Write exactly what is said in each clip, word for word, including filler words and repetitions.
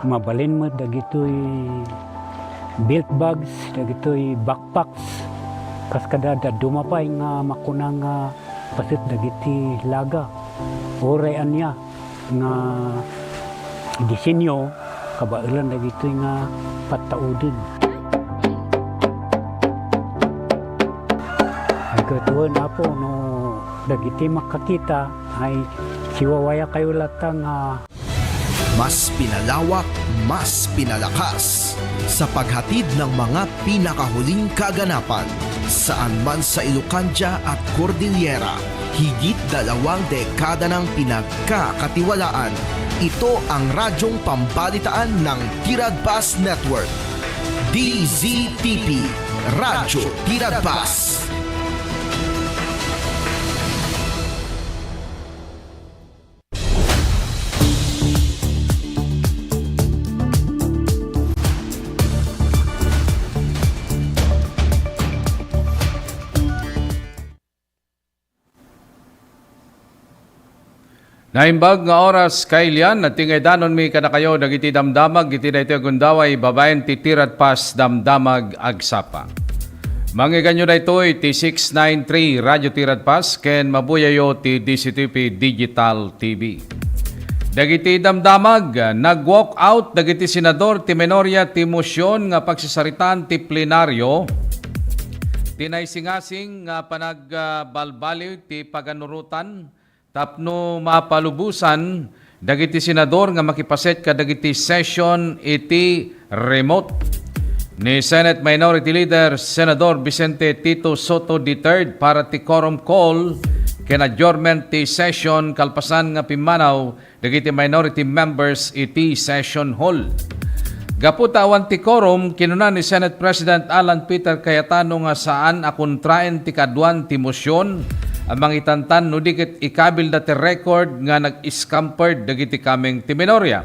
Mabalin met dagitoy belt bags, dagitoy backpacks, kas kada dadduma pay nga makuna nga paset dagiti laga. Uray ania nga disenyo, kabaelan dagitoy nga pattauden. Agtultuloyen, Apo, no dagiti makakita ay siwawayakayo latta nga Mas pinalawak, mas pinalakas sa paghatid ng mga pinakahuling kaganapan. Saan man sa Ilocandia at Cordillera, higit dalawang dekada nang pinagkakatiwalaan. Ito ang radyong pambalitaan ng Tiradpas Network. D Z T P, Radyo Tiradpas. Naimbag nga oras, kailian, nagtingaydanonmi kadakayo dagiti damdamag iti daytoy a gundaway babaen ti Tiradpas Damdamag Agsapa. Mangiganyo daytoy ti six nine three Radyo Tiradpas ken mabuyayo ti D C T P Digital T V. Dagiti damdamag, nag-walk out dagiti senador ti minoria ti mosion nga pagsasaritaan ti plenaryo ti naisingasing nga panagbalbaliw ti paganurotan tapno mapalubosan dagiti senador nga makipaset kadagiti session iti remote. Ni Senate Minority Leader Senador Vicente Tito Soto the third para ti quorum call ken adjournment ti session kalpasan nga pimmanaw dagiti minority members iti session hall. Gapu ta awan ti quorum, kinuna ni Senate President Alan Peter Cayetano nga saan a kontraen ti kaaduan ti mosion a mangitantan no di ket ikabilda ti record nga nag-scampered dagiti kameng ti minoria.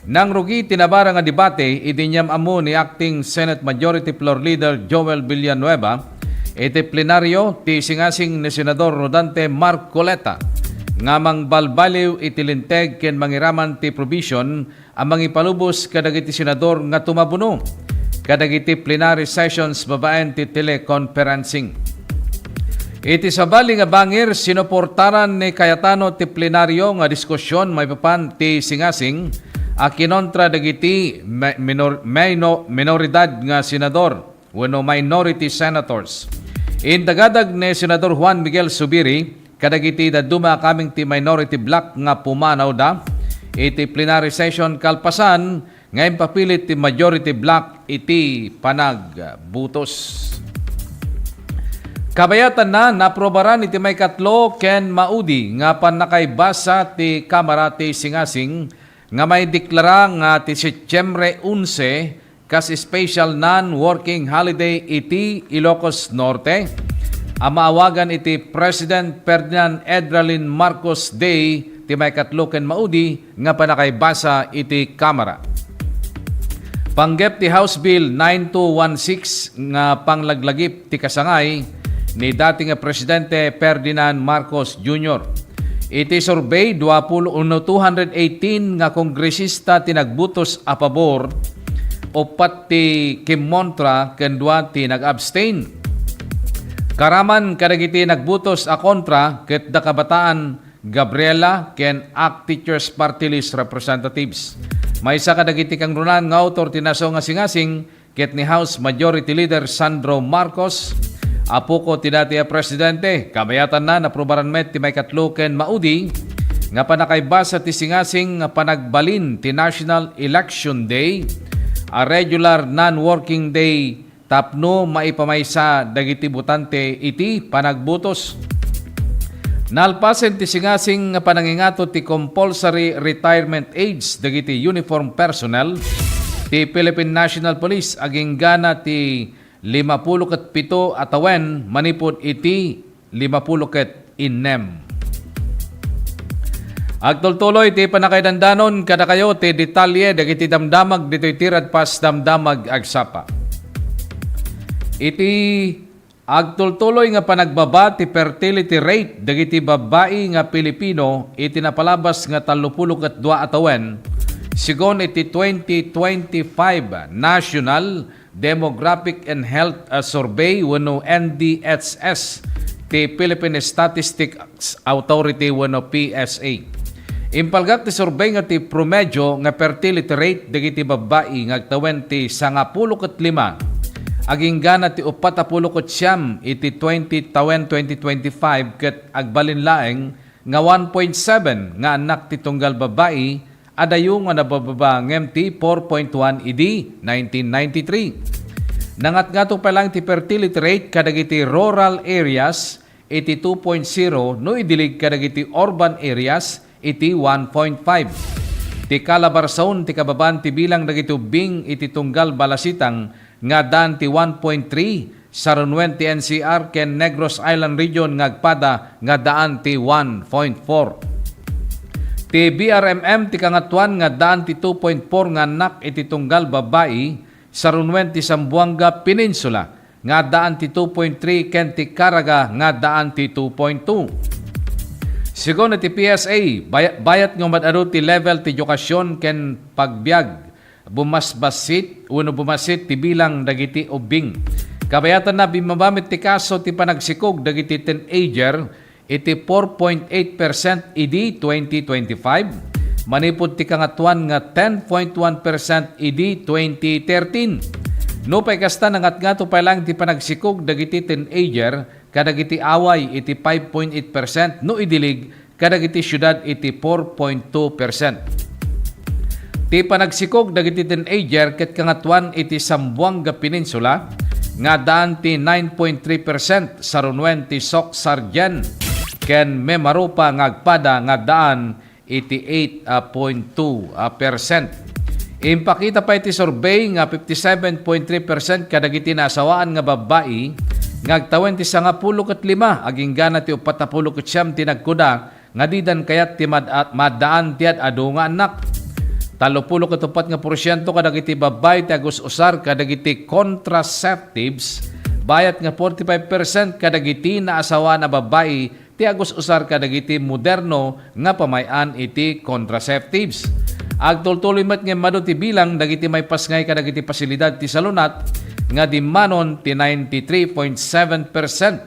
Nangrugi ti nabara nga debate idi inyam-ammo ni Acting Senate Majority Floor Leader Joel Villanueva iti plenaryo ti singasing ni Senador Rodante Marcoleta nga mangbalbaliw iti linteg ken mangiraman ti provision a mangipalubos kadagiti senador nga tumabuno kadagiti plenary sessions babaen ti teleconferencing. Iti sabali nga bangir, sinuportaran ni Cayetano ti plenaryo nga diskusion maipapan ti singasing a kinontra dagiti mi-, minor-, mino-, minoridad nga senador wenno minority senators. Indagadag ni Senador Juan Miguel Zubiri kadagiti dadduma a kameng ti minority bloc nga pumanawda iti plenary session kalpasan nga impapilit ti majority bloc iti panagbutos. Kabayatanna, naaprobaran iti maikatlo ken maudi nga pannakaibasa ti Kamara ti singasing nga maideklara nga ti Setyembre onse kas special non-working holiday iti Ilocos Norte a maawagan iti President Ferdinand Edralin Marcos Day ti maikatlo ken maudi nga pannakaibasa iti Kamara. Panggep ti House Bill nine two one six nga panglaglagip ti kasangay ni dati nga Presidente Ferdinand Marcos Junior. Iti survey, dua pulo uno, two hundred eighteen nga kongresista ti nagbutos a pabor, upat ti kimmontra, ken dua ti nag-abstain. Karaman kadagiti nagbutos a kontra, ket da kabataan Gabriela ken Act Teachers Party List representatives. Maysa kadagiti kangrunaan nga autor ti nasao nga singasing ket ni House Majority Leader Sandro Marcos, apuko ti dati a presidente. Kabayatanna, naaprubaran met ti maikatlo ken maudi nga pannakaibasa ti singasing nga panagbalin ti National Election Day a regular non-working day tapno maipamaysa dagiti botante iti panagbutos. Nalpasen ti singasing nga panangingato ti compulsory retirement age dagiti uniform personnel ti Philippine National Police agingga na ti limapulo ket pito a tawen manipud iti limapulo ket innem. Agtultuloy ti pannakaidandanon kadakayo ti detalye dagiti damdamag ditoy Tiradpas Damdamag Agsapa. Iti agtultuloy nga panagbaba ti fertility rate dagiti babbai nga Pilipino iti napalabas nga tallopulo ket dua a tawen, Sigun iti twenty twenty-five National Demographic and Health, ah, Survey wenno N D H S ti Philippine Statistics Authority wenno P S A. Impalgak ti survey nga ti promedio nga fertility rate dagiti babbai nga agtawen ti sangapulo ket lima aginggana ti uppat a pulo ket siam iti twenty tawen twenty twenty-five ket agbalin laeng nga one point seven nga annak ti tunggal babbai, adayo nga nabababa ngem ti four point one idi nineteen ninety-three. Nangatngato pay laeng ti fertility rate kadagiti rural areas iti two point zero no idilig kadagiti urban areas iti one point five. Ti Calabarzon ti kababaan ti bilang dagiti ubbing iti tunggal balasitang nga addaan ti one point three, sarunuen ti N C R ken Negros Island Region nga agpada nga addaan ti one point four. Ti B R M M ti kangatoan nga addaan ti two point four nga annak iti tunggal babbai, sarunuen ti Zamboanga Peninsula nga addaan ti two point three ken ti Caraga nga addaan ti two point two. Sigun iti P S A, bay-, bayat nga umad-adu ti level ti edukasyon ken pagbiag, bumasbasit wenno bumasit ti bilang dagiti ubbing. Kabayatanna, bimmaba met ti kaso ti panagsikog dagiti teenager iti four point eight percent idi twenty twenty-five, manipud ti kangatoan nga ten point one percent idi twenty thirteen. Nupay kasta, nangatngato pay laeng ti panagsikog dagiti teenager kadagiti away iti five point eight percent no idilig kadagiti siudad iti four point two percent. Ti panagsikog dagiti teenager ket kangatoan iti Zamboanga Peninsula nga addaan ti nine point three percent, sarunuen ti Soc Sargen ken Mimaropa nga agpada nga addaan iti eight point two percent. Impakita pay ti survey nga fifty-seven point three percent kadagiti naasawaan nga babbai nga agtawen ti sangapulo ket lima aginggana ti uppat a pulo ket siam ti nagkuda nga didan kayat ti mad-, maaddaan ti ad-adu nga annak. Tallopulo ket uppat nga porsiento kadagiti babbai ti agus-usar kadagiti contraceptives, bayat nga forty-five percent kadagiti naasawaan a babbai ti agus-usar kadagiti moderno nga pamay-an iti contraceptives. Agtultuloy met nga immadu ti bilang dagiti maipasngay kadagiti pasilidad ti salunat nga dimmanon ti ninety-three point seven percent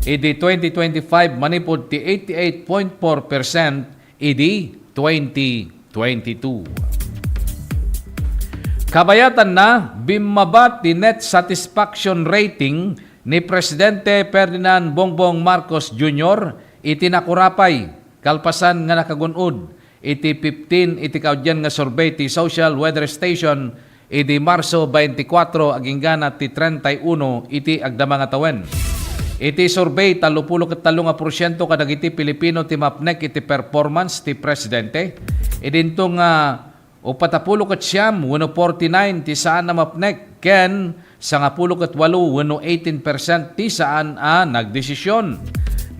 idi twenty twenty-five manipud ti eighty-eight point four percent idi twenty twenty-two. Kabayatanna, bimmaba ti net satisfaction rating ni Presidente Ferdinand Bongbong Marcos Junior iti nakurapay, kalpasan nga nakagun-od iti fifteen iti kaudyan nga survey ti Social Weather Station idi Marso twenty-four aginggana ti treinta y uno iti agdama nga tawen. Iti survey, tallopulo ket tallo nga porsiento kadagiti Pilipino ti mapnek iti performance ti presidente. Idinto nga uppat a pulo ket siam wenno forty-nine ti saan a mapnek ken sangapulo ket walo wenno eighteen percent ti saan a nagdesisyon.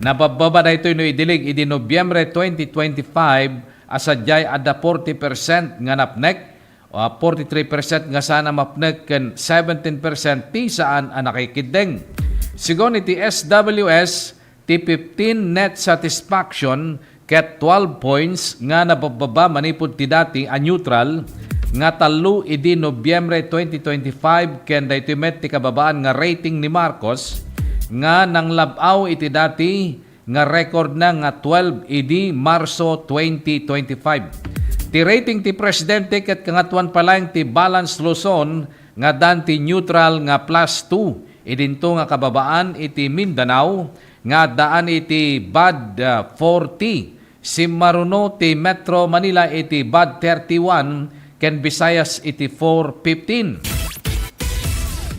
Nababbaba daytoy no idilig idi Nobyembre twenty twenty-five a sadiay adda forty percent nga napnek, ah, forty-three percent nga saan a mapnek ken seventeen percent ti saan a nakikiddeng. Sigun iti S W S, ti fifteen net satisfaction ket twelve points nga nababbaba manipud ti dati a neutral nga tallo idi Nobyembre twenty twenty-five ken daytoy met ti kababaan nga rating ni Marcos nga nanglab-aw iti dati nga record na nga twelve idi Marso twenty twenty-five. Ti rating ti presidente ket kangatoan pay laeng ti Balance Luzon nga addaan ti neutral nga plus two, idinto nga kababaan iti Mindanao nga addaan iti bad, ah, forty, simmaruno ti Metro Manila iti bad thirty-one, ken Visayas iti four fifteen.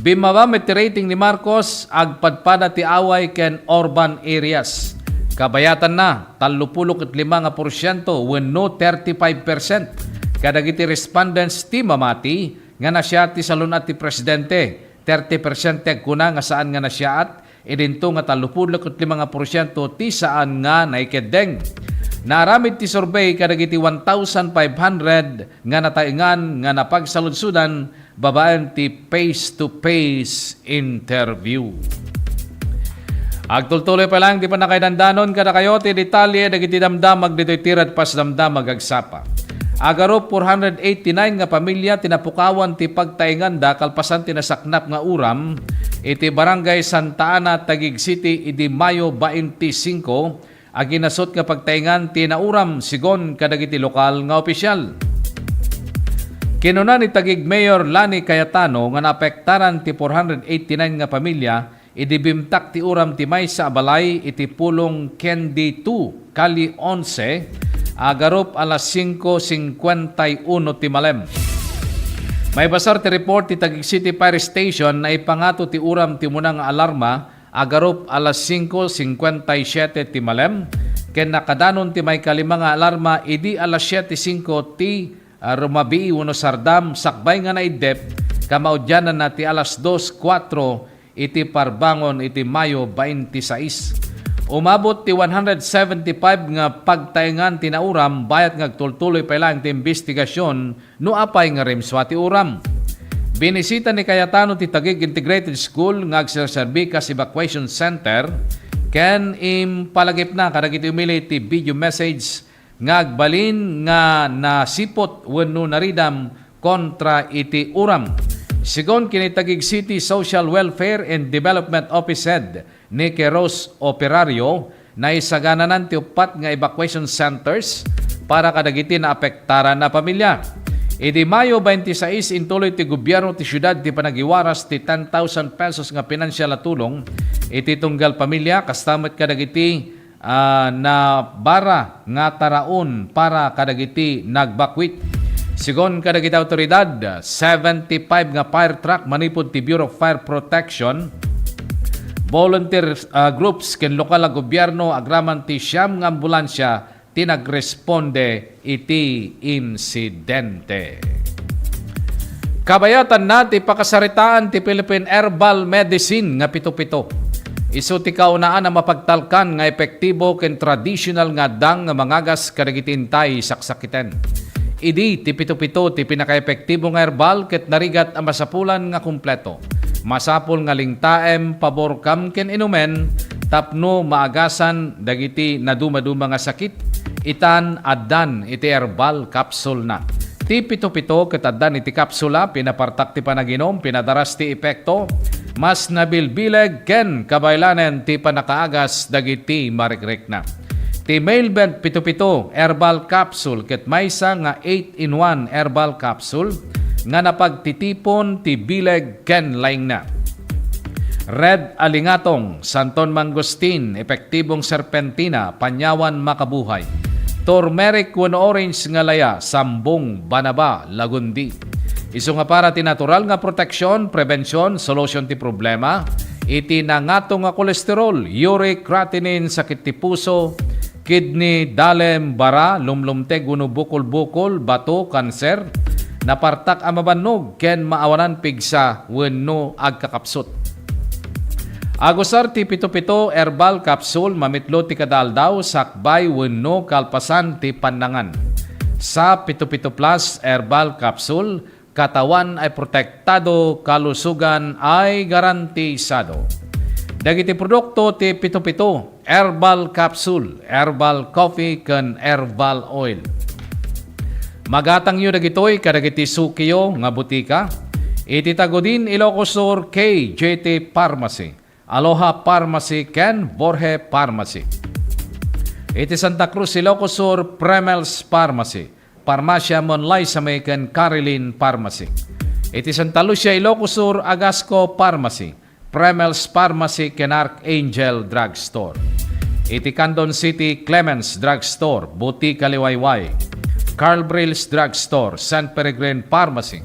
Bimmaba met ti rating ni Marcos agpadpada ti away ken urban areas. Kabayatanna, tallopulo ket lima nga porsiento wenno thirty-five percent kadagiti respondents ti mamati nga nasiaat ti salun-at ti presidente. Thirty percent ti agkuna nga saan nga nasiaat, idinto nga tallopulo ket lima nga porsiento ti saan nga naikeddeng. Naaramid ti survey kadagiti one thousand five hundred nga nataengan nga napagsaludsodan babaen ti face-to-face interview. Agtultuloy pay laeng ti pannakaidandanon kadakayo ti detalye dagiti damdamag ditoy Tirad Pasdamdamag Agsapa. Agarup four hundred eighty-nine nga pamilya ti napukawan ti pagtaenganda kalpasan ti nasaknap nga uram iti Barangay Santa Ana, Taguig City idi Mayo twenty-five, aginasut nga pagtaengan ti nauram, sigon kadagiti lokal nga opisyal. Kinuna ni Taguig Mayor Lani Cayetano nga naapektaran ti four hundred eighty-nine nga pamilya idi bimtak ti uram ti maysa a balay iti pulong Candy two, Calle onse, agarup alas singko singkuenta y uno ti malem. Maibasar ti report ti Taguig City Fire Station, naipangato ti uram ti umuna nga alarma agarup alas singko singkuenta y siete ti malem, ken nakadanon ti maikalima nga alarma idi alas siete singko ti, ah, rumabii wenno sardam sakbay nga naiddep, kamaudiananna ti alas dos kuatro iti parbangon iti Mayo twenty-six. Umabot ti one hundred seventy-five nga pagtaengan ti nauram, bayat nga agtultuloy pay laeng ti imbestigasyon no apay nga rimsua ti uram. Binisita ni Cayetano ti Taguig Integrated School nga agserserbi kas evacuation center ken impalagipna kadagiti umili ti video message nga agbalin nga nasiput wenno naridam kontra iti uram. Sigon ken ni Taguig City Social Welfare and Development Office Head Nike Rose Operario, naisagananan ti uppat nga evacuation centers para kadagiti naapektaran a pamilya. Idi Mayo twenty-six, intuloy ti gobierno ti siudad ti panagiwaras ti ten thousand pesos nga pinansial a tulong iti tunggal pamilya, kasta met kadagiti, ah, nabara nga taraon para kadagiti nagbakwit. Sigon kadagiti awtoridad, seventy-five nga fire truck manipud ti Bureau of Fire Protection, volunteer, ah, groups ken lokal a gobierno agraman ti siam nga ambulansia ti nagresponde iti insidente. Kabayatanna ti pakasaritaan ti Philippine Herbal Medicine nga pito-pito. Isu ti kaunaan a mapagtalkan nga epektibo ken tradisyonal nga addang nga mangagas kadagiti intay saksakiten. Idi ti pito-pito ti pinakaepektibo nga herbal ket narigat a masapulan nga kumpleto. Masapul nga lingtaem, paborkam ken inumen tapno maagasan dagiti nadumaduma nga sakit. Itan, addan iti herbal capsule na. Ti pito-pito ket addan iti kapsula, pinapartak ti panaginum, pinadaras ti epekto, mas nabilbileg ken kabaylanen ti pannakaagas dagiti marikrikna. Ti Mailbent pito-pito herbal capsule ket maysa nga eight-in-one herbal capsule nga napagtitipon ti bileg ken laingna. Red Alingatong, Santon Mangosteen, epektibong serpentina, panyawan makabuhay. Turmeric wenno orange nga laya, sambong, banaba, lagundi. Isu nga para ti natural nga proteksyon, prebension, solusyon ti problema iti nangato nga kolesterol, uric creatinine, sakit ti puso, kidney, dalem, bara, lumlumteg wenno bukol-bukol, bato, kanser, napartak a mabannog, ken maawanan pigsa wenno agkakapsut. Agusar ti pito-pito herbal capsule mamitlo ti kada aldaw sakbay wenno kalpasan ti pannangan. Sa pito-pito plus herbal capsule, katawan ay protektado, kalusugan ay garantisado. Dagiti produkto ti pito-pito herbal capsule, herbal coffee, ken herbal oil. Magatangyo dagitoy kadagiti sukiyo nga butika iti Tagudin, Ilocos Sur, K J T Pharmacy, Aloha Pharmacy, ken Borge Pharmacy. Iti Santa Cruz, Ilocos Sur, Premel's Pharmacy, Farmacia Monlaisame, ken Carilin Pharmacy. Iti Santa Lucia, Ilocos Sur, Agasco Pharmacy, Premel's Pharmacy, ken Archangel Drugstore. Iti Candon City, Clemens Drugstore, Butika Liwayway, Carl Brill's Drugstore, San Peregrine Pharmacy,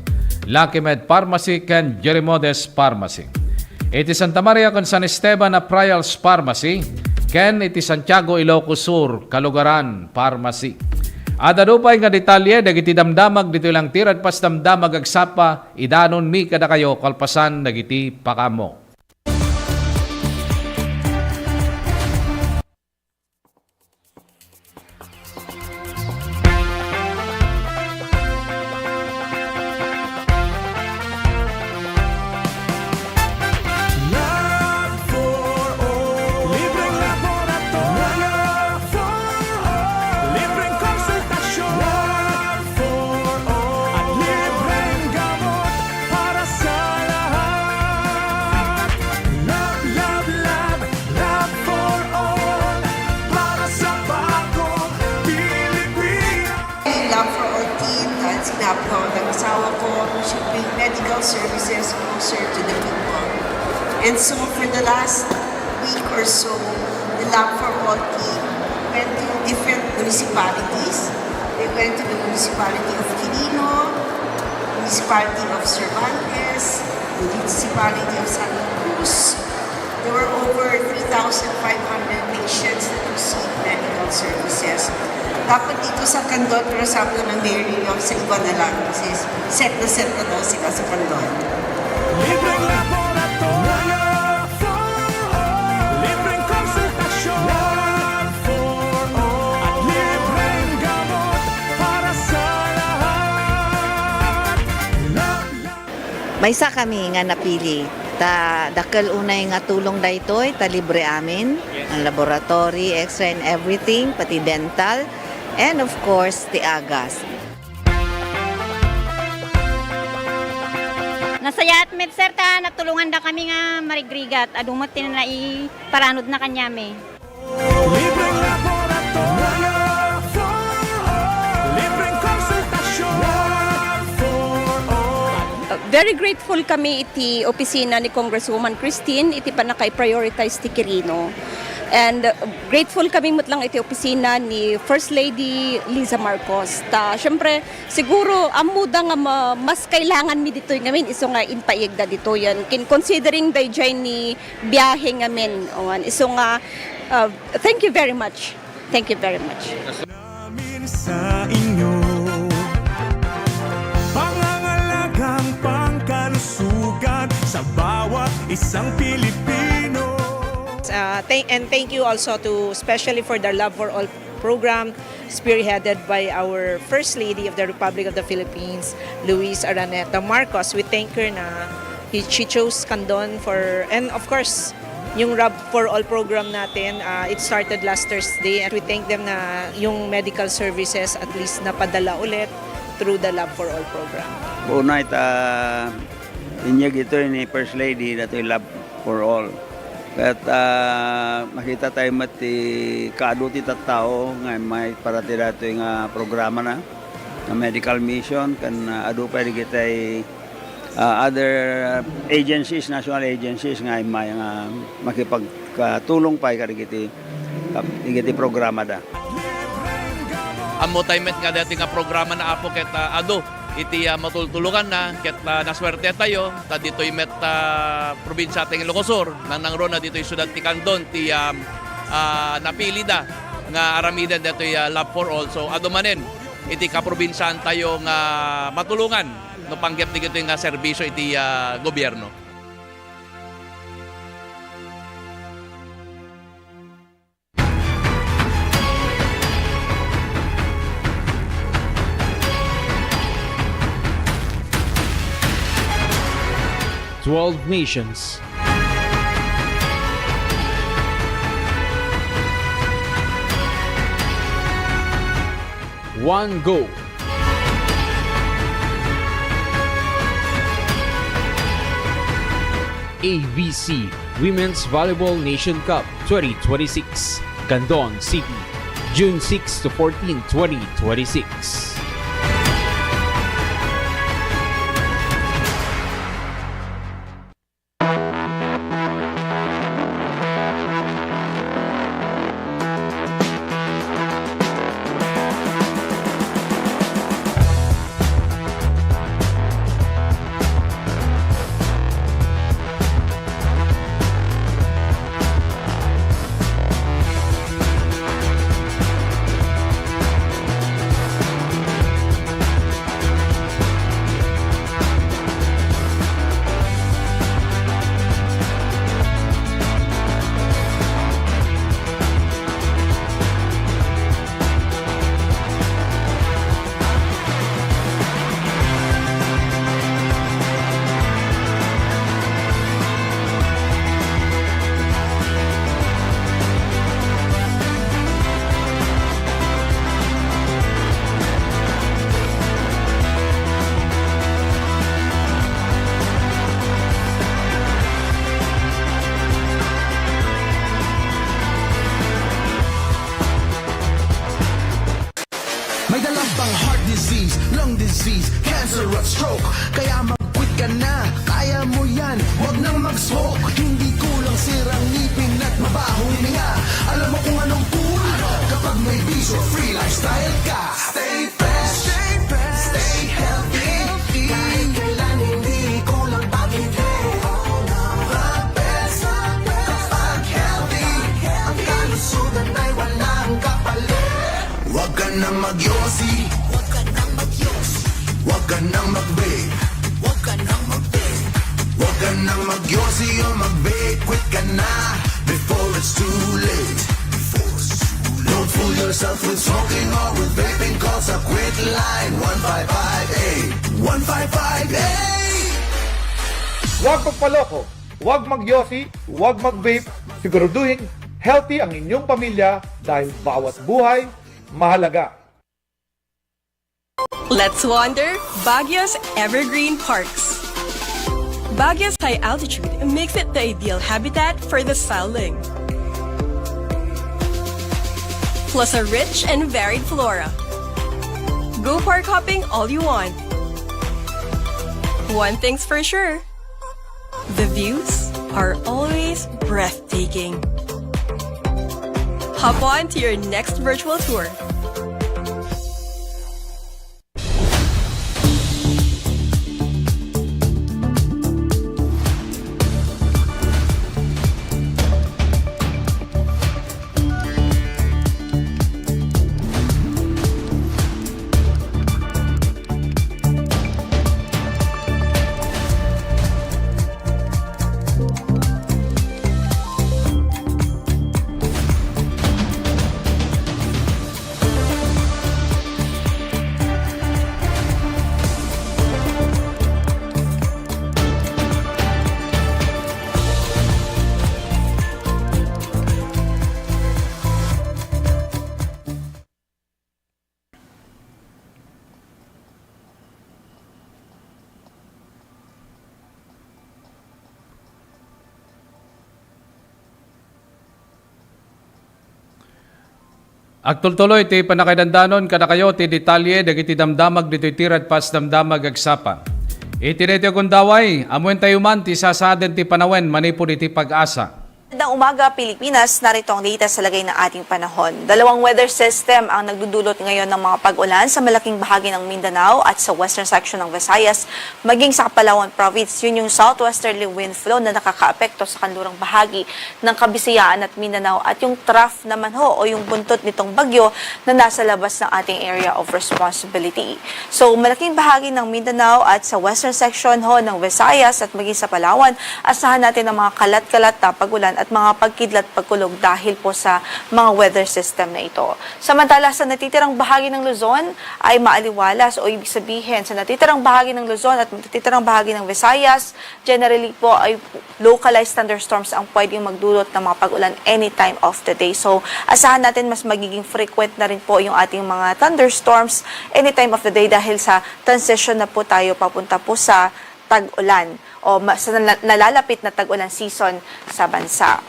Lucky Med Pharmacy, ken Jerimodes Pharmacy. Iti Santa Maria ken San Esteban a Prials Pharmacy, ken iti Santiago, Ilocos Sur, Kalugaran Pharmacy. Adda dupay nga detalye dagiti damdamag ditoy Langtirad Pasdamdamag agsapa, idanonmi kadakayo kalpasan dagiti pakaammo. Love for all. Libreng laboratorio. Love for all. Libreng konsultasyon. Love Ko, nag-asawa ko, should bring medical services closer to the people. And so for the last week or so, the Lab for All team went to different municipalities. They went to the municipality of Quirino, municipality of Cervantes, municipality of Santa Cruz. There were over three thousand five hundred patients that received medical services. Dapat dito sa Candon, pero sabi ko ng mayor ninyo, sa iba na lang. Kasi set na set na daw sila sa Candon. Libreng laboratorio for all. Libreng konsultasyon for all. At libreng gamot para sa lahat. Maysa kami nga napili, ta dakkel unay nga tulong daytoy, ta libre amin, ang laboratory, X-ray and everything, pati dental, and of course, ti agas. Nasayaat met, sir, ta natulonganda kami nga marigrigat, adu met ti naiparanodna kaniami. Libreng laboratorio for all. Libreng konsultasyon for all. Uh, very grateful kami iti opisina ni Congresswoman Christine iti pannakaiprioritize ti Quirino. And, uh, grateful kami met lang iti opisina ni First Lady Liza Marcos. Ta, syempre, siguro, ammoda nga ma-, mas kailangan mi ditoy ngamin, isu nga impaigda ditoyen. Kin-, considering daydiay ni biahe ngamin. Awan, isu nga, uh, thank you very much. Thank you very much. Namin sa inyo. Pangangalagang pangkalusugan sa bawat isang Pilipino. Uh, thank, and thank you also to, especially for the Love for All program, spearheaded by our First Lady of the Republic of the Philippines, Luis Araneta Marcos. We thank her na he, she chose Candon for, and of course, yung Love for All program natin, ah, it started last Thursday, and we thank them na yung medical services at least napadala ulit through the Love for All program. Una ita, inyag ito ni First Lady, datoy Love for All. Ket, ah, makita tayo met ti kaadu ti tattao nga immay para ti datoy nga programa na, nga medical mission, ken, ah, adu pay dagiti, ah, other agencies, national agencies nga immay nga makipagtulong pay kadagiti, ah, dagiti programa da. Ammo tayo met nga dati nga programa na, Apo, ket, ah, adu iti, ah, matultulukanna, ket, ah, nasuerte tayo, ta ditoy met, ah, probinsia ti Ilocos Sur, nangnangruna ditoy siudad ti Candon, ti, ah, ah, napili da nga aramiden ditoy, ah, Love for All. So, adu manen iti kaprobinsiaan tayo nga matulongan no panggep dagitoy nga serbisio iti, ah, gobierno. Twelve nations. One goal. A V C Women's Volleyball Nation Cup twenty twenty-six, Candon City, June six to fourteen, twenty twenty-six. Sir at stroke, kaya mag-quit ka na. Kaya mo yan, wag nang mag-smoke. Hindi kulang sirang ngipin at mabahong hininga. Alam mo kung anong cool? Kapag may bisyo, free lifestyle ka. Stay fresh, stay fresh, stay healthy. Kahit kailan hindi kulang pag-ibig. The best, the best. Kapag healthy, ang kalusugan ay walang kapalit. Huwag ka nang magyosi. Huwag ka nang magyosi. Huwag ka nang mag-vape. Huwag ka nang mag-vape. Huwag ka nang magyosi o mag-vape. Quit ka na before it's too late. Before it's too late. Don't fool yourself with smoking or with vaping. Call sa Quit Line one five five eight. One five five eight. Huwag magpaloko, huwag magyosi, huwag mag-vape. Siguraduhin healthy ang inyong pamilya dahil bawat buhay mahalaga. Let's wander Baguio's evergreen parks. Baguio's high altitude makes it the ideal habitat for the silent. Plus a rich and varied flora. Go park hopping all you want. One thing's for sure, the views are always breathtaking. Hop on to your next virtual tour. Agtultuloy ti pannakaidandanon kadakayo ti detalye dagiti damdamag ditoy ti Radfast Damdamag Agsapa. Iti daytoy a gundaway, ammoentayo man ti sasaaden ti panawen manipud iti pag-asa. Magandang umaga, Pilipinas. Narito ang latest sa lagay ng ating panahon. Dalawang weather system ang nagdudulot ngayon ng mga pag-ulan sa malaking bahagi ng Mindanao at sa western section ng Visayas, maging sa Palawan Province. Yun yung southwesterly wind flow na nakakaapekto sa kanlurang bahagi ng Kabisayaan at Mindanao, at yung trough naman ho o yung buntot nitong bagyo na nasa labas ng ating area of responsibility. So, malaking bahagi ng Mindanao at sa western section ho ng Visayas at maging sa Palawan, asahan natin ang mga kalat-kalat na pag-ulan at mga pagkidlat pagkulog dahil po sa mga weather system na ito. Samantala, sa natitirang bahagi ng Luzon ay maaliwalas, o ibig sabihin, sa natitirang bahagi ng Luzon at natitirang bahagi ng Visayas, generally po ay localized thunderstorms ang pwedeng magdulot ng mga pag-ulan anytime of the day. So, asahan natin mas magiging frequent na rin po yung ating mga thunderstorms anytime of the day dahil sa transition na po tayo papunta po sa tag-ulan o ma-, sa nala-, nalalapit na tag-ulan season sa bansa.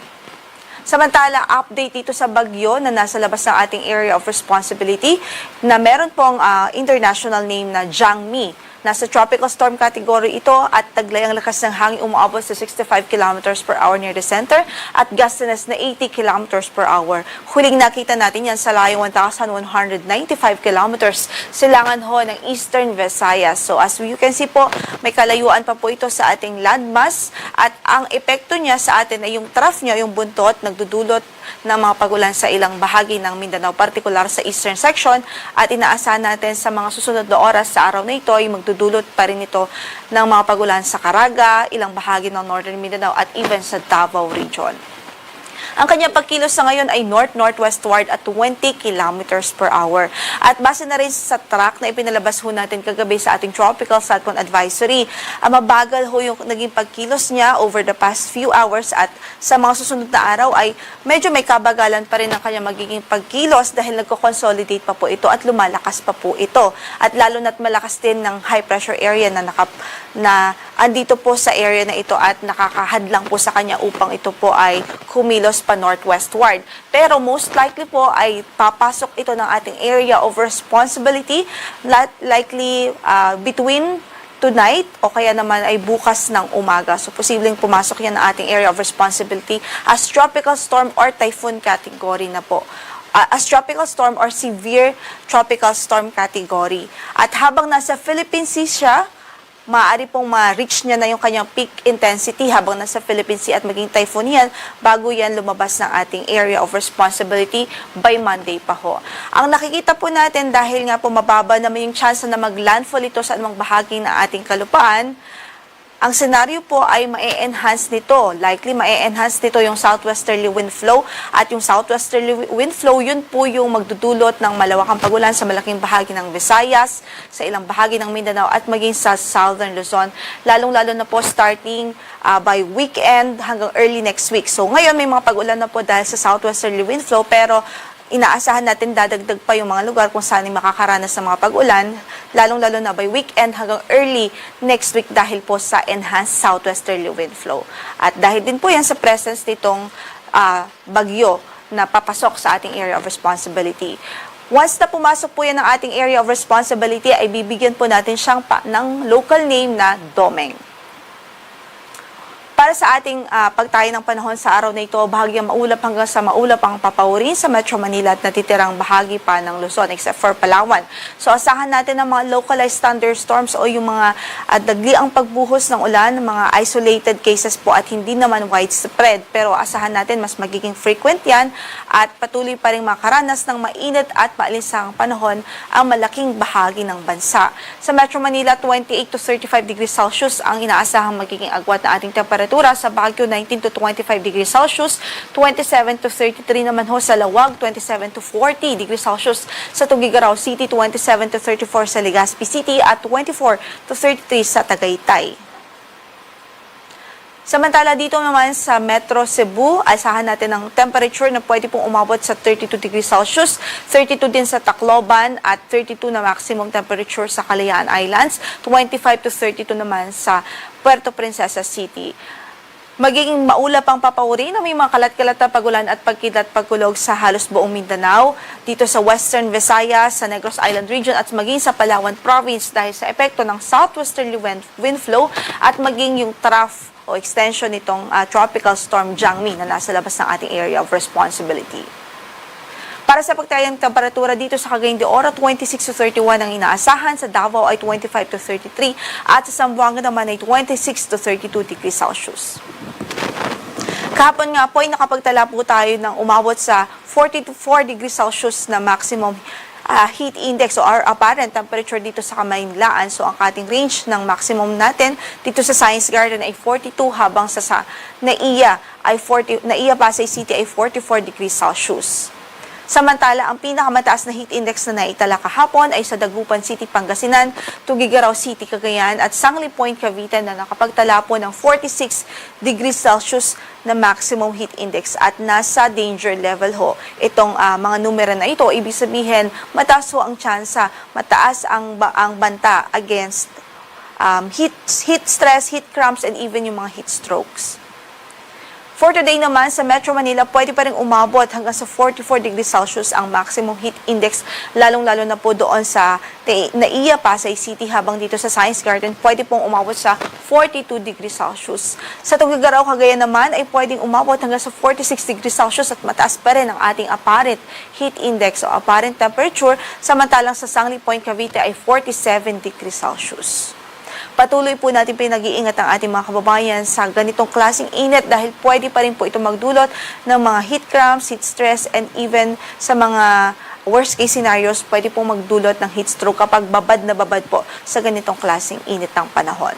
Samantala, update dito sa bagyo na nasa labas ng ating area of responsibility na meron pong, ah, international name na Jangmi. Nasa tropical storm category ito at taglay ang lakas ng hangin umaabot sa sixty-five kilometers per hour near the center at gustiness na eighty kilometers per hour. Huling nakita natin yan sa layong one thousand one hundred ninety-five kilometers silangan ho ng Eastern Visayas. So as you can see po, may kalayuan pa po ito sa ating landmass at ang epekto niya sa atin ay yung trough niya, yung buntot, nagdudulot ng mga pag-ulan sa ilang bahagi ng Mindanao, partikular sa eastern section, at inaasahan natin sa mga susunod na oras sa araw na ito ay magdudulot pa rin ito ng mga pag-ulan sa Caraga, ilang bahagi ng northern Mindanao at even sa Davao Region. Ang kanyang pagkilos sa ngayon ay north-northwestward at twenty kilometers per hour. At base na rin sa track na ipinalabas ho natin kagabi sa ating tropical cyclone advisory, ah, mabagal ho yung naging pagkilos niya over the past few hours at sa mga susunod na araw ay medyo may kabagalan pa rin ang kanyang magiging pagkilos dahil nagko-consolidate pa po ito at lumalakas pa po ito. At lalo na't malakas din ng high pressure area na nakap-, na andito po sa area na ito at nakakahadlang po sa kanya upang ito po ay kumilos pa northwestward. Pero most likely po ay papasok ito ng ating area of responsibility, la-, likely, ah, between tonight o kaya naman ay bukas ng umaga. So, posibleng pumasok yan ng ating area of responsibility as tropical storm or typhoon category na po. Ah, as tropical storm or severe tropical storm category. At habang nasa Philippine Sea siya, maaari pong ma-reach niya na yung kanyang peak intensity habang nasa Philippine Sea at maging typhoon yan bago yan lumabas ng ating area of responsibility by Monday pa ho. Ang nakikita po natin, dahil nga po mababa naman yung chance na mag-landfall ito sa anumang bahagi ng ating kalupaan, ang senaryo po ay ma-enhance nito. Likely, ma-enhance nito yung southwesterly wind flow. At yung southwesterly wi-, wind flow, yun po yung magdudulot ng malawakang pagulan sa malaking bahagi ng Visayas, sa ilang bahagi ng Mindanao, at maging sa Southern Luzon. Lalong-lalo na po starting, ah, by weekend hanggang early next week. So, ngayon, may mga pagulan na po dahil sa southwesterly wind flow, pero inaasahan natin dadagdag pa yung mga lugar kung saan ay makakaranas ng mga pagulan, lalong-lalo na by weekend hanggang early next week dahil po sa enhanced southwesterly wind flow. At dahil din po yan sa presence nitong, ah, bagyo na papasok sa ating area of responsibility. Once na pumasok po yan ng ating area of responsibility, ay bibigyan po natin siyang pa, ng local name na Domeng. Para sa ating, ah, pagtayo ng panahon sa araw na ito, bahagyang maulap hanggang sa maulap ang papaurin sa Metro Manila at natitirang bahagi pa ng Luzon, except for Palawan. So, asahan natin ang mga localized thunderstorms o yung mga, ah, dagliang pagbuhos ng ulan, mga isolated cases po at hindi naman widespread. Pero asahan natin mas magiging frequent yan at patuloy pa rin makaranas ng mainit at maalinsang panahon ang malaking bahagi ng bansa. Sa Metro Manila, twenty-eight to thirty-five degrees Celsius ang inaasahang magiging agwat na ating temperatura. Sa Baguio, nineteen to twenty-five degrees Celsius, twenty-seven to thirty-three naman ho sa Laoag, twenty-seven to forty degrees Celsius sa Tuguegarao City, twenty-seven to thirty-four sa Legazpi City, at twenty-four to thirty-three sa Tagaytay. Samantala, dito naman sa Metro Cebu, asahan natin ang temperature na pwede pong umabot sa thirty-two degrees Celsius, thirty-two din sa Tacloban, at thirty-two na maximum temperature sa Kalayaan Islands, twenty-five to thirty-two naman sa Puerto Princesa City. Magiging maulap ang papaurin na may mga kalat-kalat na pagulan at pagkidlat pagkulog sa halos buong Mindanao, dito sa Western Visayas, sa Negros Island Region at maging sa Palawan Province dahil sa epekto ng southwesterly wind, wind flow at maging yung trough o extension nitong, ah, Tropical Storm Jangmi na nasa labas ng ating area of responsibility. Para sa pagtayang temperatura dito sa Cagayan de Oro, twenty-six to thirty-one ang inaasahan, sa Davao ay twenty-five to thirty-three at sa Zamboanga naman ay twenty-six to thirty-two degrees Celsius. Kahapon nga po ay nakapagtala po tayo ng umabot sa forty-four degrees Celsius na maximum, ah, heat index o our apparent temperature dito sa Kamaynilaan. So, ang ating range ng maximum natin dito sa Science Garden ay forty-two, habang sa, sa NAIA ay forty, NAIA Pasay City ay forty-four degrees Celsius. Samantala, ang pinakamataas na heat index na naitala kahapon ay sa Dagupan City, Pangasinan, Tuguegarao City, Cagayan, at Sangley Point, Cavite, na nakapagtala po ng forty-six degrees Celsius na maximum heat index at nasa danger level ho itong, ah, mga numero na ito. Ibig sabihin, mataas ho ang tsansa, mataas ang, ba- ang banta against, um, heat, heat stress, heat cramps, and even yung mga heat strokes. For today naman, sa Metro Manila, pwede pa rin umabot hanggang sa forty-four degrees Celsius ang maximum heat index, lalong-lalo na po doon sa Te-, NAIA Pasay City, habang dito sa Science Garden, pwede pong umabot sa forty-two degrees Celsius. Sa Tuguegarao, Cagayan naman ay pwedeng umabot hanggang sa forty-six degrees Celsius at mataas pa rin ang ating apparent heat index o apparent temperature, samantalang sa Sangley Point, Cavite ay forty-seven degrees Celsius. Patuloy po natin pinag-iingat ang ating mga kababayan sa ganitong klaseng init dahil pwede pa rin po ito magdulot ng mga heat cramps, heat stress, and even sa mga worst case scenarios, pwede pong magdulot ng heat stroke kapag babad na babad po sa ganitong klaseng init ng panahon.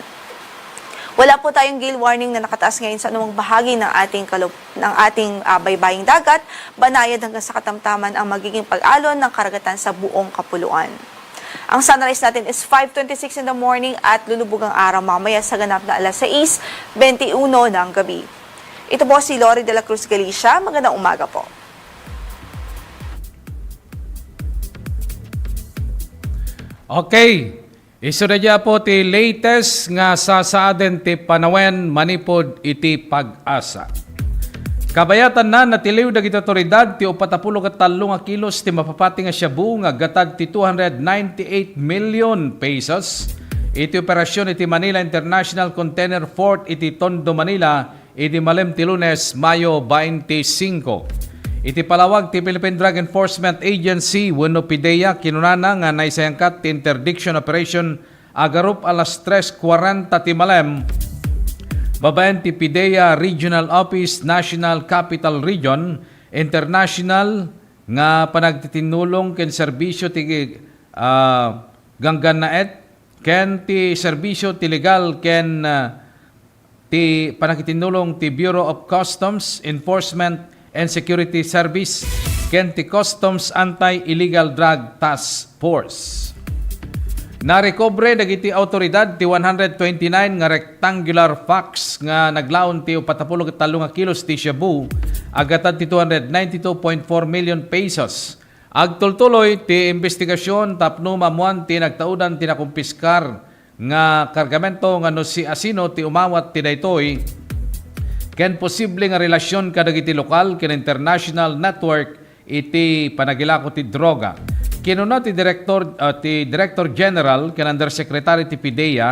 Wala po tayong gale warning na nakataas ngayon sa anumang bahagi ng ating kalup-, ng ating, ah, baybaying dagat, banayad hanggang sa katamtaman ang magiging pag-alon ng karagatan sa buong kapuluan. Ang sunrise natin is five twenty-six in the morning at lulubog ang araw mamaya sa ganap na alas sais bente uno ng gabi. Ito po si Lori de la Cruz Galicia. Magandang umaga po. Okay. Isu dayta po ti latest nga sasaaden ti panawen manipud iti PAGASA. Kabayatanna, natiliw dagiti awtoridad ti upat a pulo ket tallo nga kilos ti mapapati nga shabu nga aggatad ti two hundred ninety-eight million pesos iti operasyon iti Manila International Container Port iti Tondo, Manila, idi malem ti Lunes, Mayo twenty-five. Iti palawag ti Philippine Drug Enforcement Agency wenno PDEA, kinunana nga naisayangkat ti interdiction operation agarup alas tres kuarenta ti malem, babaen ti PDEA Regional Office, National Capital Region, International nga panagtitinnulong ken serbisyo ti, ah, ganggannaet ken ti serbisyo ti legal ken, ah, ti panagtitinnulong ti Bureau of Customs Enforcement and Security Service ken ti Customs Anti-Illegal Drug Task Force. Narekobre dagiti awtoridad ti one hundred twenty-nine nga rectangular packs nga naglaon ti upat a pulo ket tallo nga kilos ti shabu, aggatad ti two hundred ninety-two point four million pesos. Agtultuloy ti imbestigasyon tapno maammuan ti nagtaudan ti nakumpiskar nga kargamento nga no siasino ti umawat ti daytoy ken posible nga relasyon kadagiti lokal ken international network iti panagilako ti droga. Kinuna ti Director, ah, ti Director General ken Undersecretary ti PDEA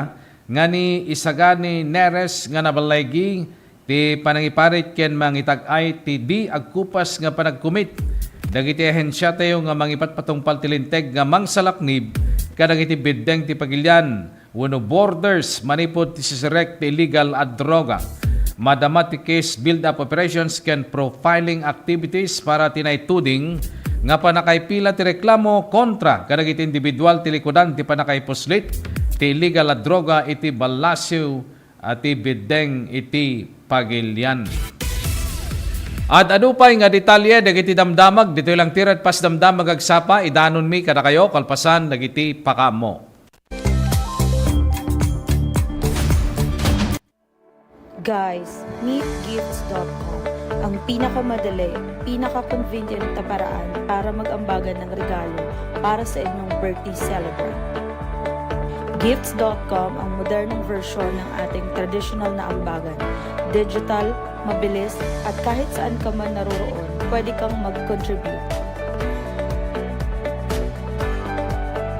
nga ni Isagani Neres nga naballigi ti panangiparit ken mangitag-ay ti di agkupas nga panagkumit dagiti ahensiatayo nga mangipatpatungpal ti linteg nga mangsalaknib kadagiti biddeng ti pagilian wenno borders manipud ti sisirek ti illegal a droga. Madama ti case build-up operations ken profiling activities para ti naituding nga pannakaipila ti reklamo kontra kadagiti individual ti likudan ti pannakaipuslit ti illegal a droga iti ballasiw a ti biddeng iti pagilian. Ad-adu pay nga detalye dagiti damdamag ditoy lang ti Red Pass Damdamag Agsapa, idanonmi kadakayo kalpasan dagiti pakaammo. Guys, meet gifts dot com, ang pinakamadali, pinaka-convenient na paraan para mag-ambagan ng regalo para sa inyong birthday celebrant. Gifts dot com ang modernong version ng ating tradisyonal na ambagan. Digital, mabilis, at kahit saan ka man naroroon, pwede kang mag-contribute.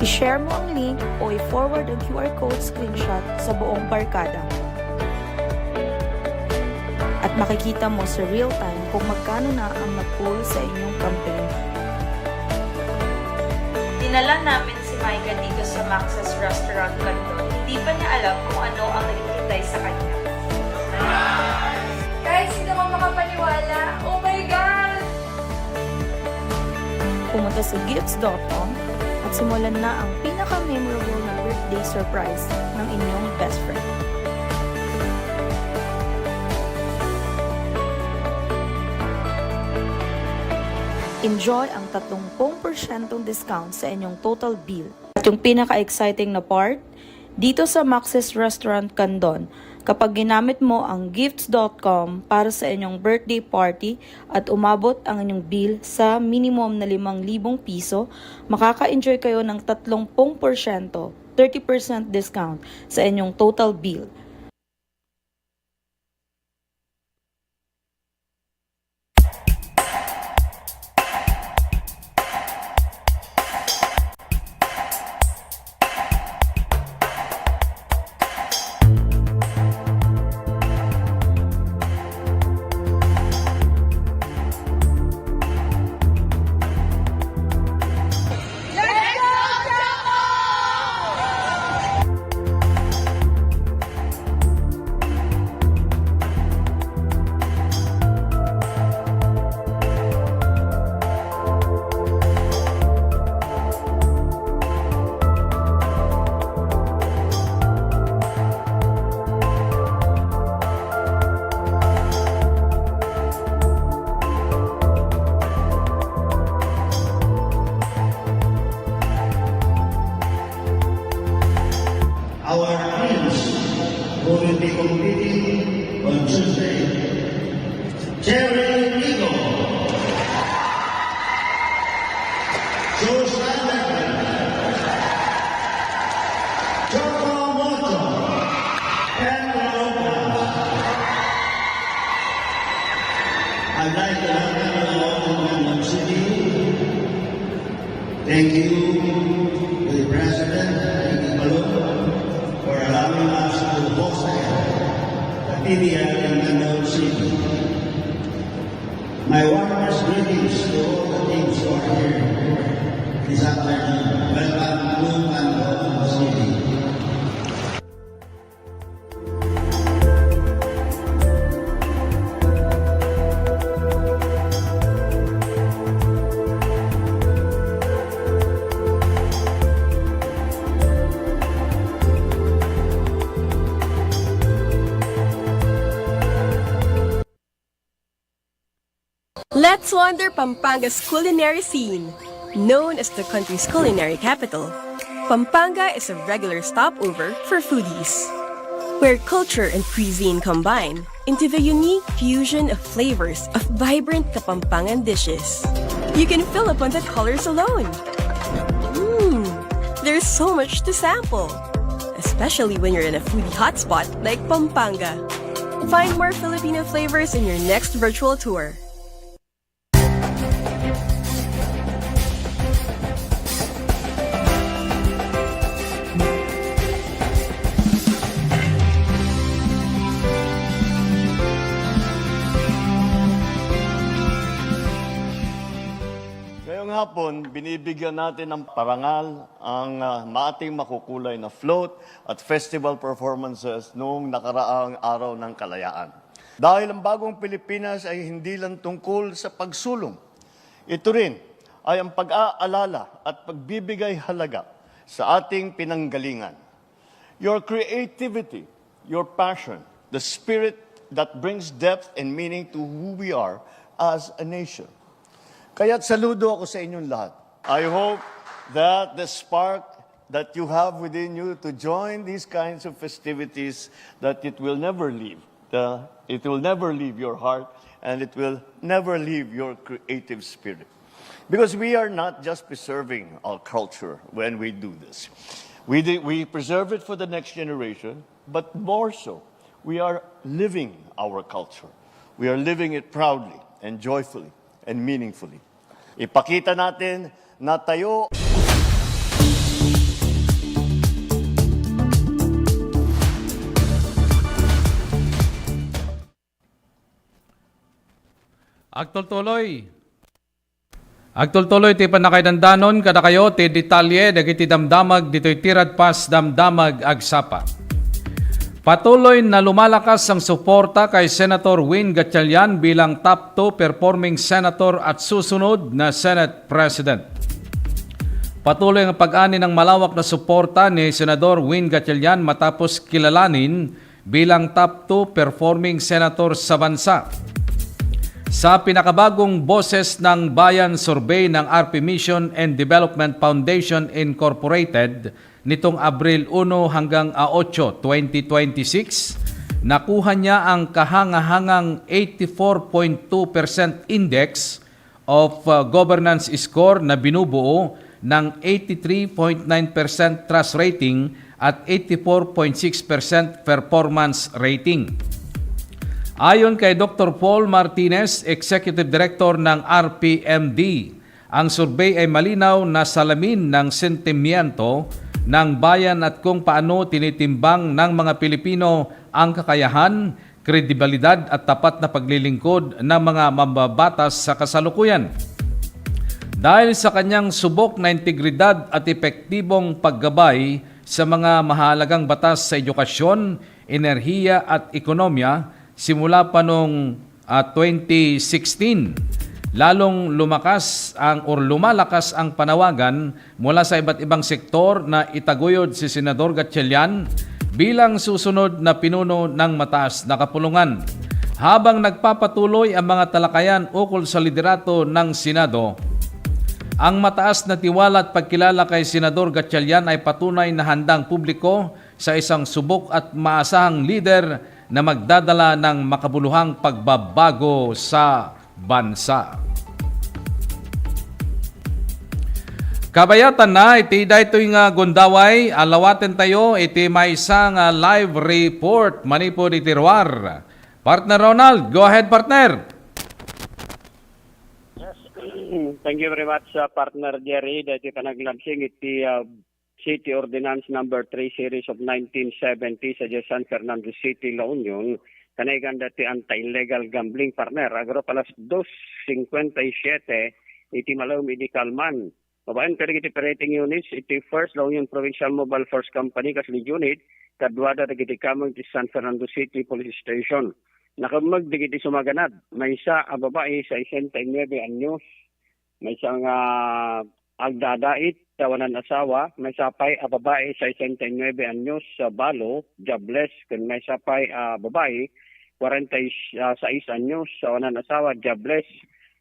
I-share mo ang link o i-forward ang Q R code screenshot sa buong barkada mo. At makikita mo sa real time kung magkano na ang na-pull sa inyong campaign. Dinala namin si Micah dito sa Max's Restaurant Canton. Hindi pa niya alam kung ano ang naghihintay sa kanya. Guys, hindi ako makapaniwala. Oh my God! Pumunta sa gifts dot com at simulan na ang pinaka-memorable na birthday surprise ng inyong best friend. Enjoy ang tatlong pung porsyentong discount sa inyong total bill. At yung pinaka-exciting na part, dito sa Max's Restaurant Candon, kapag ginamit mo ang gifts dot com para sa inyong birthday party at umabot ang inyong bill sa minimum na limang libong piso, makaka-enjoy kayo ng tatlong pung porsyento, thirty percent discount sa inyong total bill. Our twins who will be competing on Tuesday. Jerry Rigo. Joshua Edwin. Choco Mocho. Pedro Lopez. I'd like to welcome you all to Ngandun City. Thank you to the President, Ricky Balong, for allowing us to host the P D L in Ngandun City. My warmest greetings to all the teams who are here this afternoon. Welcome to Ngandun City. Let's wander Pampanga's culinary scene. Known as the country's culinary capital, Pampanga is a regular stopover for foodies, where culture and cuisine combine into the unique fusion of flavors of vibrant Kapampangan dishes. You can fill up on the colors alone. Mmm, there's so much to sample, especially when you're in a foodie hotspot like Pampanga. Find more Filipino flavors in your next virtual tour. Ngayong hapon, binibigyan natin ng parangal ang, ah, ating makukulay na float at festival performances noong nakaraang Araw ng Kalayaan. Dahil ang bagong Pilipinas ay hindi lang tungkol sa pagsulong. Ito rin ay ang pag-aalala at pagbibigay halaga sa ating pinanggalingan. Your creativity, your passion, the spirit that brings depth and meaning to who we are as a nation. Kaya't saludo ako sa inyong lahat. I hope that the spark that you have within you to join these kinds of festivities, that it will never leave. The, it will never leave your heart, and it will never leave your creative spirit. Because we are not just preserving our culture when we do this. We, do, we preserve it for the next generation, but more so, we are living our culture. We are living it proudly and joyfully and meaningfully. Ipakita natin na tayo Agtultuloy. Agtultuloy ti pannakaidandanon kadakayo ti detalye dagiti damdamag ditoy Tiradpas Damdamag Agsapa. Patuloy na lumalakas ang suporta kay Senator Win Gatchalian bilang top two performing senator at susunod na Senate President. Patuloy ang pag-ani ng malawak na suporta ni Senador Win Gatchalian matapos kilalanin bilang top two performing senator sa bansa. Sa pinakabagong Boses ng Bayan Survey ng R P Mission and Development Foundation Incorporated nitong Abril uno hanggang a otso, twenty twenty-six, nakuha niya ang kahangahangang eighty-four point two percent index of, uh, governance score na binubuo ng eighty-three point nine percent trust rating at eighty-four point six percent performance rating. Ayon kay Doktor Paul Martinez, Executive Director ng R P M D, ang survey ay malinaw na salamin ng sentimiento ng bayan at kung paano tinitimbang ng mga Pilipino ang kakayahan, kredibilidad at tapat na paglilingkod ng mga mambabatas sa kasalukuyan. Dahil sa kanyang subok na integridad at epektibong paggabay sa mga mahalagang batas sa edukasyon, enerhiya at ekonomiya, simula pa noong, ah, twenty sixteen, lalong lumakas ang, or lumalakas ang panawagan mula sa iba't ibang sektor na itaguyod si Senador Gatchalian bilang susunod na pinuno ng mataas na kapulungan. Habang nagpapatuloy ang mga talakayan ukol sa liderato ng Senado, ang mataas na tiwala at pagkilala kay Senador Gatchalian ay patunay na handang publiko sa isang subok at maasahang lider na magdadala ng makabuluhang pagbabago sa bansa. Kabayatan na iti daytoy nga gundaway, alawaten tayo iti maysa nga live report manipud iti ruar. Partner Ronald, go ahead, partner. Mm, thank you very much, uh, partner Jerry. Dahil panaglabsing iti, uh, City Ordinance Number Three Series of nineteen seventy sa San Fernando City, La Union, kanaigan dati anti-illegal gambling, partner. Agrup alas dos cincuenta y siete iti malem idi kalman. Babaen kadagiti operating units iti First La Union Provincial Mobile Force Company, kas lead unit, kaduada dagiti kameng ti San Fernando City Police Station. Nakemmeg dagiti sumaganad, maysa a babai, sesenta y nueve anyos, maysa nga agdadait, tawanan asawa, maysa pay a babai, sesenta y nueve anyos, sa balo, jobless, ken maysa pay a babai, kwarenta y seis anyos, tawanan asawa, jobless,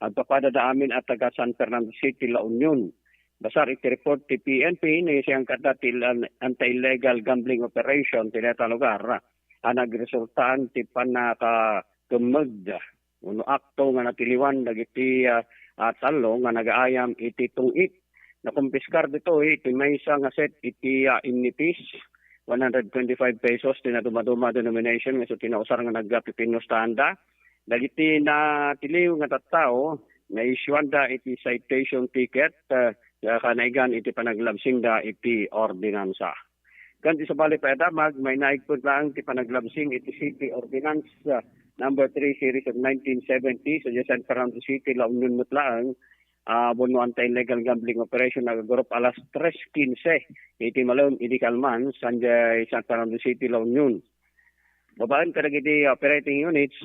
agpapadada amin a taga San Fernando City, La Union. Basar iti report ti P N P, naisayangkatda ti lan-, anti-illegal gambling operation ti dayta lugar a nagresultaan ti pannakakemmeg wenno akto nga natiliwan dagiti, ah, ah, tallo nga nagaayam iti tungit. Nakumpiskar ditoy iti maysa nga set iti, ah, innipis, one hundred twenty-five pesos ti nadumaduma a denomination nga isu ti nausar nga nagpipinustanda. Dagiti natiliw nga tattao, naisyuanda iti citation ticket, ah, kanaigan iti panaglabsingda iti ordinansa. Ken ti sabali pay a damag, mainaig pay laeng ti panaglabsing iti City Ordinance, ah, Number Three Series of nineteen seventy sa San Fernando City, La Union met laeng, ah, wenno anti-illegal gambling operation nga agrup alas tres quince iti malem idi kalman, sadiay San Fernando City, La Union. Babaen kadagiti operating units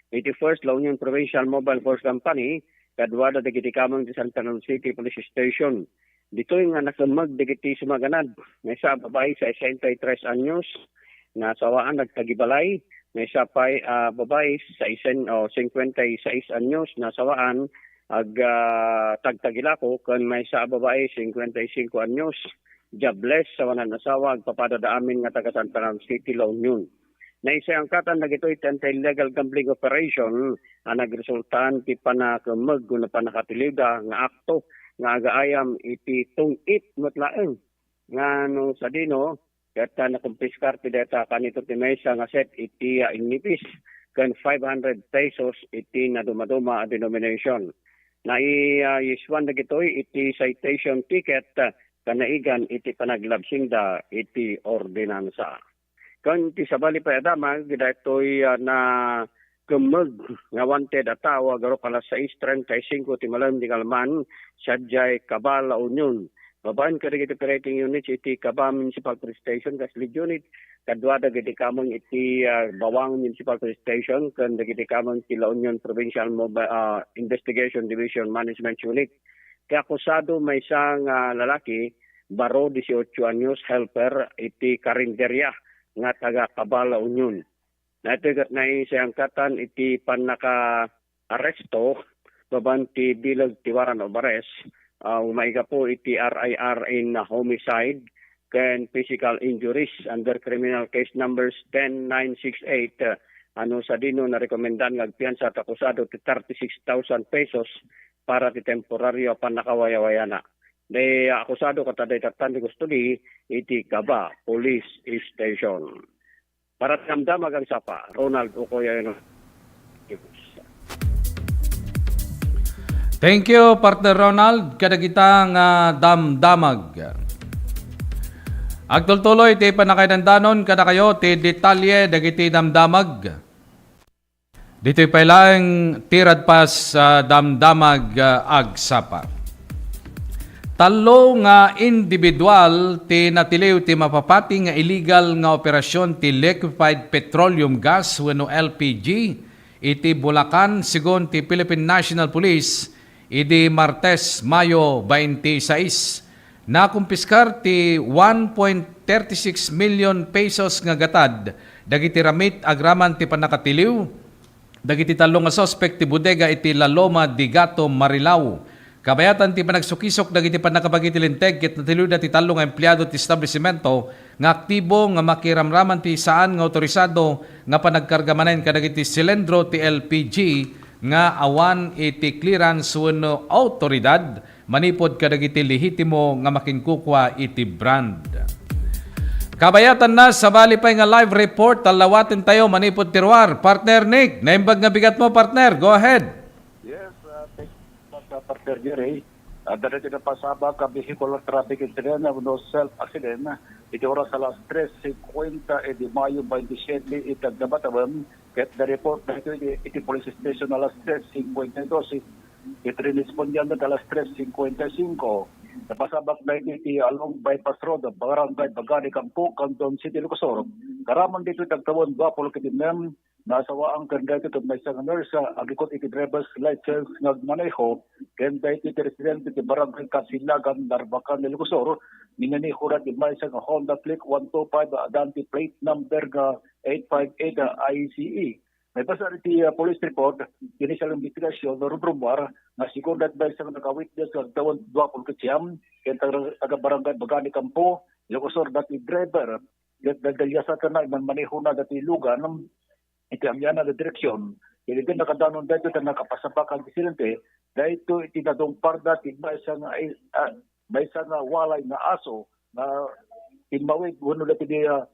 iti First La Union Provincial Mobile Force Company, kaduada dagiti kameng ti San Fernando City Police Station. Ditoy nga nakemmeg dagiti sumaganad, maysa a babai, sesenta y tres anyos, nasawaan agtagibalay, maysa pay a babai, saisen-, o, cincuenta y seis anyos, nasawaan ag-, ah, tagtagilako, ken maysa a babai, cincuenta y cinco anyos, jobless, tawanan asawa, agpapadada amin nga taga San Fernando City, La Union. Naisayangkatan dagitoy ti anti-illegal gambling operation a nagresultaan ti pannakemmeg wenno pannakatiliwda nga akto nga agaayam iti tungit met laeng. Nga no sadino, ket, ah, nakumpiskar ti dayta kanito ti maysa nga set iti, ah, innipis ken five hundred pesos iti nadumaduma a denomination. Nai-, ah, issuean dagitoy iti citation ticket, ah, kanaigan iti panaglabsingda iti ordinansa. Ken ti sabali pay a damag, daytoy, ah, nakemmeg nga wanted a tao, agrup alas sais treinta y cinco ti malem di kalman, sadiay Caba, La Union. Babaen kadagiti operating units iti Caba Municipal Police Station, kas lead unit, kadua dagiti kameng iti, ah, Bawang Municipal Police Station, ken dagiti kameng ti La Union Provincial Mobi-, ah, Investigation Division Management Unit. Ti akusado, maysa nga lalaki, baro, dieciocho anyos, helper iti karinderia nga taga Caba, La Union. Daytoy ket naisayangkatan iti pannakaaresto babaen ti bileg ti warrant of arrest, ah, maigapu iti R I R in homicide ken physical injuries under criminal case numbers ten nine six eight, ah, ano sadino narekomendaan nga agpiansa ti akusado ti thirty-six thousand pesos para ti temporario a pannakawayawayana. Ti akusado ket adda itattan ti kustodi iti Caba Police Station. Para ti Damdamag Agsapa, Ronald Ucoy Ayano. Thank you, partner Ronald, kadagita nga damdamag. Agtultuloy ti pannakaidandanon kadakayo ti detalye dagiti damdamag. Ditoy pay laeng ti radpas a damdamag, ah, agsapa. Tallo nga individual ti natiliw ti mapapati nga illegal nga operasyon ti liquefied petroleum gas wenno L P G iti Bulacan, segun ti Philippine National Police idi Martes, Mayo twenty-six. Nakumpiskar ti one point thirty-six million pesos nga gatad dagiti ramit agraman ti pannakatiliw dagiti tallo nga suspek ti bodega iti La Loma de Gato, Marilao. Kabayatan ti panagsukisok dagiti pannakabagi ti linteg ket natiliwda ti tallo nga empleado ti establisimento nga aktibo nga makiramraman ti saan nga awtorisado nga panagkarga manen kadagiti silindro ti L P G nga awan iti clearance wenno awtoridad manipud kadagiti lehitimo nga makinkukua iti brand. Kabayatanna, sabali pay nga live report, allawatentayo manipud ti ruar. Partner Nick, naimbag nga bigatmo, partner. Go ahead. Yes, uh, thank you, uh, partner. Sir Jerry, adda daytoy napasabak a vehicular traffic incident wenno self accident iti oras alas tres cincuenta iti Mayo twenty-seven iti agdamatawen, ket na-report daytoy iti, iti police station alas tres cincuenta y dos, iti rinispondian met alas tres cincuenta y cinco. Napasabak daytoy iti along Bypass Road, Barangay Bagani, Campo, Canton City, Ilocos Sur. Karaman ditoy ti agtawen dua puluh ket innem nga asawaan ken daytoy ket maysa nga nurse, ah, agikut iti driver's license nga agmaneho, ken daytoy ti residente ti Barangay Kasilagan, Narbacan, Ilocos Sur, minanehona ti maysa nga Honda Click one two five, ah, adda ti plate number nga eight five eight, ah, I C E. Maibasa iti, ah, police report, initial investigation, rumrumuar, nga sigun daytoy maysa nga naka-witness nga agtawen dua puluh ket siam, ken taga, taga Barangay Bagani Campo, Ilocos Sur, daytoy driver. Ket dagdagyasatanna, imanmanehona daytoy lugan, iti amianan a direksion. Iti nakadanon daytoy ta nakapasabak a aksidente, daytoy iti nadungparda ti maysa nga, ah, maysa nga walay nga aso nga timmawid wenno daytoy, ah,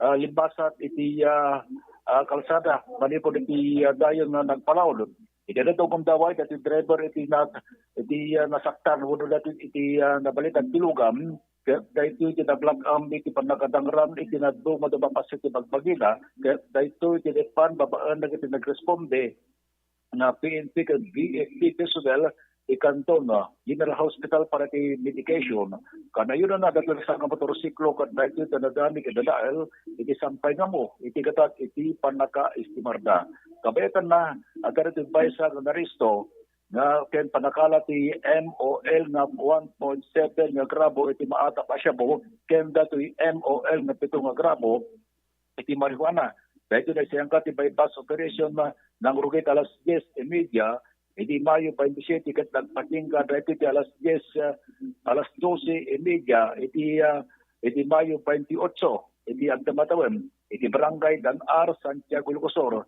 ah, limbasat iti, ah, ah, kalsada manipud iti, ah, dayon nga nagpalaod. Iti adda ti gundaway, daytoy driver iti nag-, iti, ah, nasaktan wenno daytoy iti, ah, nabalitak ti lugan, ket daytoy ti naglak-am iti pannakadangran iti naduma-duma a paset ti bagbagina, ket daytoy ti naipan babaen dagiti nagresponde nga P N P ken V F P personnel ti Canton General Hospital para ti medication. Kanayonanna, dagiti maysa nga motorsiklo ket daytoy ti nadani ket dadael iti sampay nga ammo iti gatad iti pannakaestimarda. Kabayatanna, adda daytoy maysa nga naaresto nga ken pannakala ti M O L nga one point seven nga gramo iti maatap a shabu ken daytoy M O L nga pito nga gramo iti marijuana. Daytoy naisayangka ti buy-bust operation nga nangrugit alas dies y media iti Mayo twenty-seven ket nagpatingga daytoy ti alas dies, ah, alas dose y media iti, ah, iti Mayo twenty-eight iti agdamatawen iti Barangay Dan-ar, Santiago, Ilocos Sur,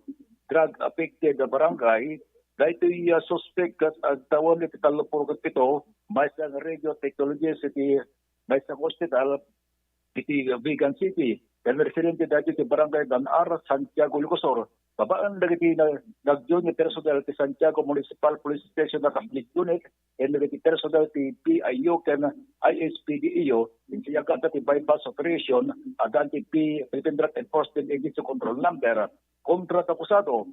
drug affected barangay. Daytoy, ah, suspek ket agtawen iti tallo puluh ket pito, maysa nga radio technologist iti maysa nga ospital iti Vigan City. Ken residente daytoy iti Barangay Dan-ar, Santiago, Ilocos Sur. Babaen dagiti na-, nagdiyo nga personnel ti Santiago Municipal Police Station nga Custodial Unit, ken dagiti personnel ti P I U ken I S P D E U, insayangkada ti buy-bust operation, adda ti P-, Philippine Drug Enforcement Agency Control Number. Kontra ti akusado,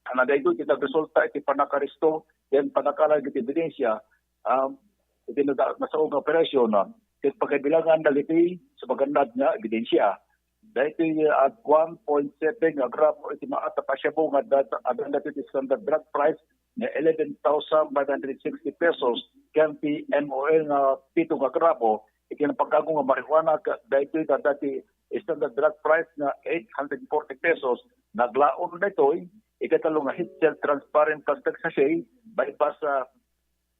a daytoy ti nagresulta iti pannakaaresto ken pannakala dagiti ebidensia, um, iti nada-, nasao nga operasyon, ah, ket pagkabilangan dagiti sumagannad nga ebidensia. Daytoy, ah, one point seven nga gramo iti maatap a shabu nga dat-, adda daytoy ti standard drug price nga eleven thousand five hundred sixty pesos, ken ti M O L nga pito nga gramo iti napagkago nga marijuana, ket daytoy adda ti standard drug price nga eight hundred forty pesos. Naglaom daytoy iti tallo nga head shell transparent plastic sachet, buy-bust, ah,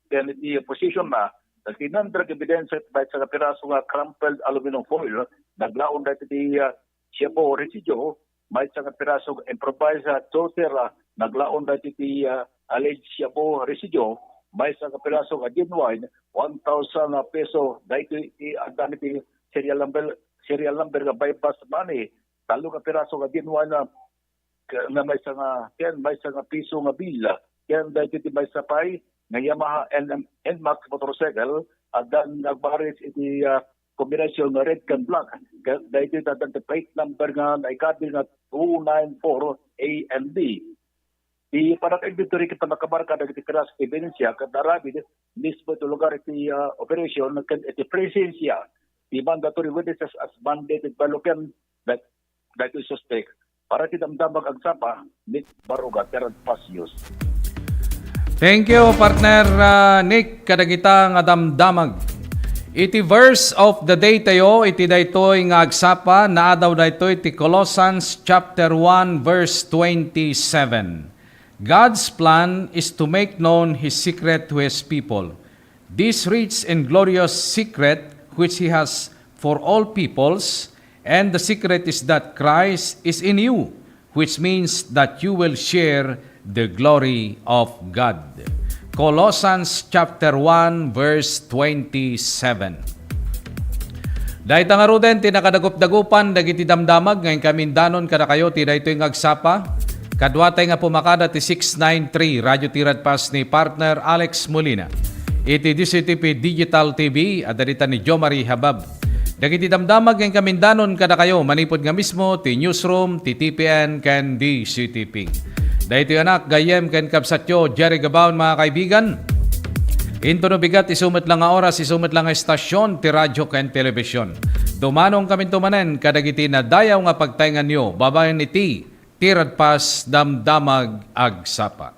ken iti possession na, dagiti non-drug evidence, maysa nga piraso nga crumpled aluminum foil, naglaom daytoy ti, ah, shabu residue, maysa nga piraso nga improvised, ah, toaster, ah, naglaom daytoy ti, ah, alleged shabu residue, maysa nga piraso nga genuine, one thousand peso, daytoy ti adda iti serial number, serial number nga buy-bust money, tallo nga piraso nga genuine, ah, nga maysa nga, ken maysa nga piso nga bill, ken daytoy ti maysa pay nga Yamaha N M, N max motorcycle, adda nagbaris iti, ah, kombinasyon nga red ken black. Ken daytoy adda ti plate number nga naikabil nga two nine four A M D. Ti pannaka-inventory ken pannakamarka dagiti piraso ti ebidensia ket naaramid mismo iti lugar iti, ah, operation ken iti presensia ti mandatory witnesses as mandated by law ken dat-, daytoy suspek. Para ti Damdamag agsapa, Nick Baruga, Terrence Pasios. Thank you, partner, ah, Nick, kadagita nga damdamag. Iti verse of the day tayo, iti daytoy nga agsapa, naadaw daytoy ti Colossians chapter one, verse twenty-seven. God's plan is to make known His secret to His people. This rich and glorious secret which He has for all peoples, and the secret is that Christ is in you, which means that you will share the glory of God. Colossians chapter one, verse twenty-seven. Dayta ngaruden ti nakadagup-dagupan dagiti damdamag nga inkami indanon kadakayo ti daytoy nga agsapa. Kaduatay nga pumakada ti six nine three Radio Tiradpas ni partner Alex Molina. Iti D C T P Digital T V, adda dita ni Jo Marie Habab. Dagiti damdamag ken kamindanon kadakayo manipud nga mismo ti newsroom ti T P N ken D C T P. Daytoy anak, gayyem ken kabsatyo, Jerry Gabaon, mga kaibigan. Intono bigat, isu met la nga oras, isu met la nga estasyon ti radyo ken telebisyon. Dumanong kaminto manen kadagiti nadayaw nga pagtaenganyo babaen iti Tiradpas Damdamag Agsapa.